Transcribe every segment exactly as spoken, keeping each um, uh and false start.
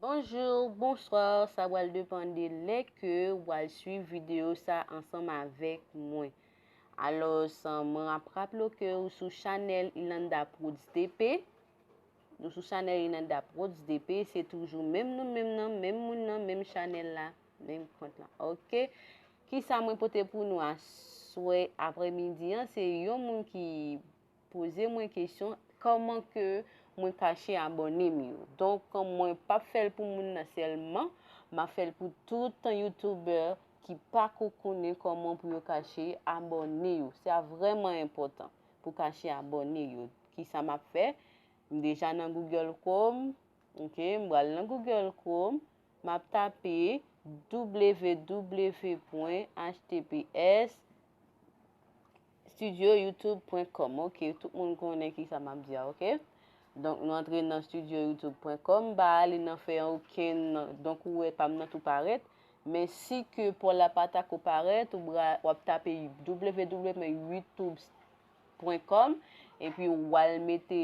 Bonjou, bonswa, sa pral depann de lè ke w al swiv videyo sa ansanm avèk mwen. Alò, mwen ap raple w ke ou sou chanèl Ilanda Prodz D P. Nou sou chanèl Ilanda Prodz D P, se toujou menm nou menm nan, menm moun nan, menm chanèl la, menm kont la. Oke. Kisa mwen pote pou nou aswè aprèmidi an? Se yon moun ki poze mwen kesyon, kòman ke mwen kache abòne m yo. Donk, mwen p ap fè l pou moun nan sèlman, m ap fè l pou tout youtubè ki pako konnen kòman pou yo kache abòne yo. Sa vrèman enpòtan pou kache abòne yo. Kisa m ap fè? M deja nan Google Chrome. Ok, m pral nan Google Chrome. M ap tape w w w pwen h t t p s studio youtube pwen com. Ok, tout moun konnen kisa m ap di a, ok? Donk, nou antre nan studio youtube pwen com. M pa ale nan fè okenn, donk, ou wè pa m nan tou parèt. Men si ke pa w la pa ta ko parèt, ou bra-, w ap tape w w w pwen youtube pwen com, epi w al mete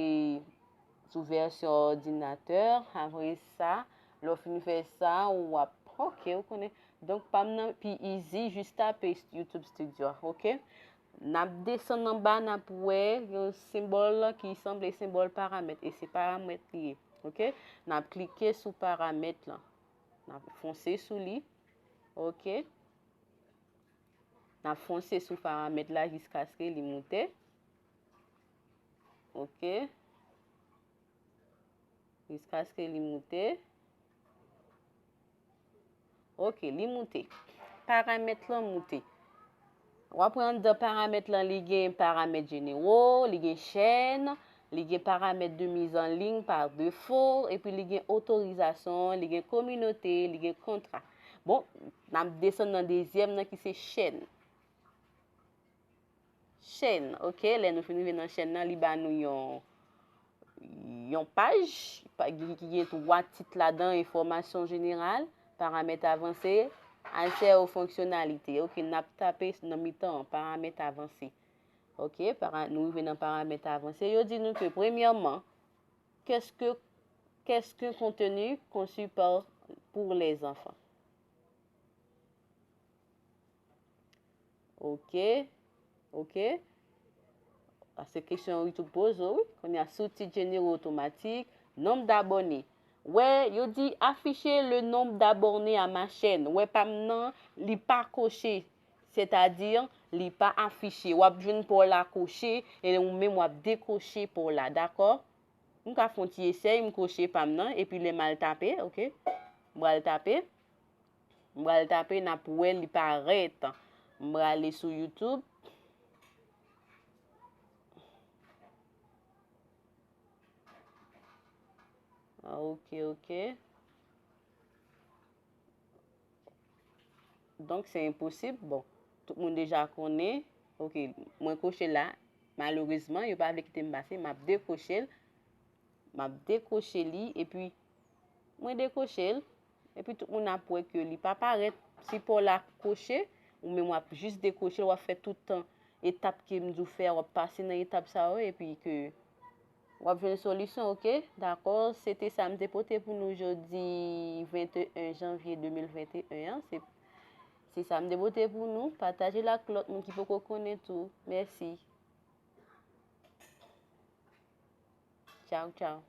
sou vèsyon òdinatè. Apre sa, lè w fin fè sa, w ap, ok, ou konnen. Donk, pa m nan pi easy, jis tape YouTube Studio a, ok? N ap desann anba, n ap wè yon senbòl ki sanble senbòl paramèt, e se paramèt li ye, ok? N ap klike sou paramèt lan. N ap fonse sou li, ok? N ap fonse sou paramèt la jiskaske li moute. Ok. Jiskaske li moute. Ok, li moute. Paramèt lan moute. W ap wè anndan paramèt lan, li gen paramèt jenero, li gen chèn, li gen paramèt de mise en ligne par défaut, epi li gen otorizasyon, li gen kominote, li gen kontra. Bon, n ap desann nan dezyèm nan ki se chèn. Chèn, ok, lè nou fin rive nan chèn nan, li ba nou yon, yon paj, pa-, ki, ki gen twa tit ladan, enfòmasyon jeneral, paramèt avanse, aksè o fonksyonalite. Ok, n ap tape nan mitan an, paramèt avanse. Ok, para-, nou rive nan paramèt avanse. Yo di nou ke, premyèman, qu'est-ce que, qu'est-ce qu'un contenu conçu par, pour les enfants? Ok, ok. Sa se kesyon YouTube poze w, wi. Kounye a, sous-titres généraux automatiques, nombre d'abonnés. Wè, yo di afficher le nombre d'abonnés à ma chaîne. Wè, pa m nan, li pa koche. Sètadi, li pa afiche. W ap jwenn pa w la koche, e ou menm w ap dekoche pa w la, dakò? M ka fè yon ti esèy, m koche pa m nan, epi lè m al tape, ok? M pral tape. M pral tape, n ap wè li parèt. M prale sou YouTube. Ah, ok, ok. Donk, se enposib. Bon, tout moun deja konnen. Ok, mwen koche la. Malerezman, yo pa vle kite m pase. M ap dekoche l. M ap dekoche li, epi mwen dekoche l. Epi tout moun ap wè ke li pa parèt. Si pa w la koche, ou menm w ap jis dekoche l, w ap fè tout tan etap ke m di w fè a, w ap pase nan etap sa yo, epi ke w ap jwenn solisyon, ok? Dakò, se te sa m te pote pou nou jodi venteyen janvye de mil venteyen an. Se, se sa m te pote pou nou. Pataje l ak lòt moun ki poko konnen tou. Mèsi. Tchaw, tchaw.